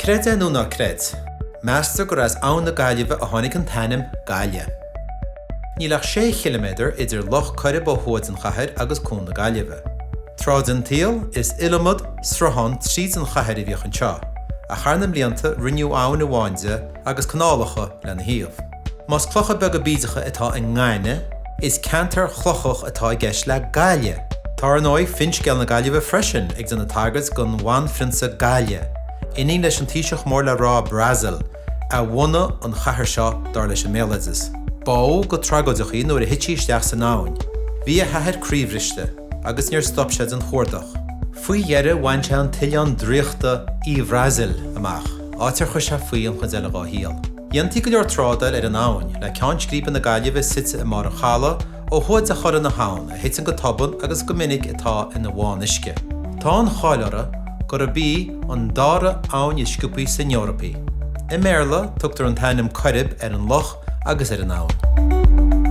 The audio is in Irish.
Creid é nó ná creid, meastar gur as Abhainn na Gaillimhe a tháinig an t-ainm Gaillimh. Níl ach sé chiliméadar idir Loch Coirib ó thuaidh den chathair agus Cuan na Gaillimhe. Tráth den tsaol, is iliomad sruthán tríd an chathair a bhíodh anseo, ach thar na mblianta rinneadh abhainn amháin de agus canálacha lena thaobh. Más clocha beaga bídeacha atá i ngaineamh, is ceantar clochach atá i gceist le Gaillimh. Tá ar ndóigh Finscéal na Gaillimhe freisin ag déanamh tagairt don bhanphrionsa Gaillimh, iníon leis an taoiseach mór le rá Breasal, a bhunaigh an chathair seo dar leis an mbéaloideas. Bádh go tragóideach í nuair a thit sí isteach san abhainn. Bhí a hathair croíbhriste agus níor stop sé den chuardach. Faoi dheireadh bhain sé an t-oileán draíochta Í Bhrasail amach, áit ar chuir sé faoi an chuid eile dhá shaol. Dhéantaí go leor trádáil ar an abhainn, le ceann scríbe na Gaillimhe suite i mbarr an chalaidh, ó thuaidh de chora na habhann, a thiteann go tobann agus go minic atá ina bhán uisce. Tá an cháil uirthi gurb í an dara abhainn is sciobthaí san Eoraip í. I mBéarla, tugtar an t-ainm Corrib ar an loch agus ar an abhainn.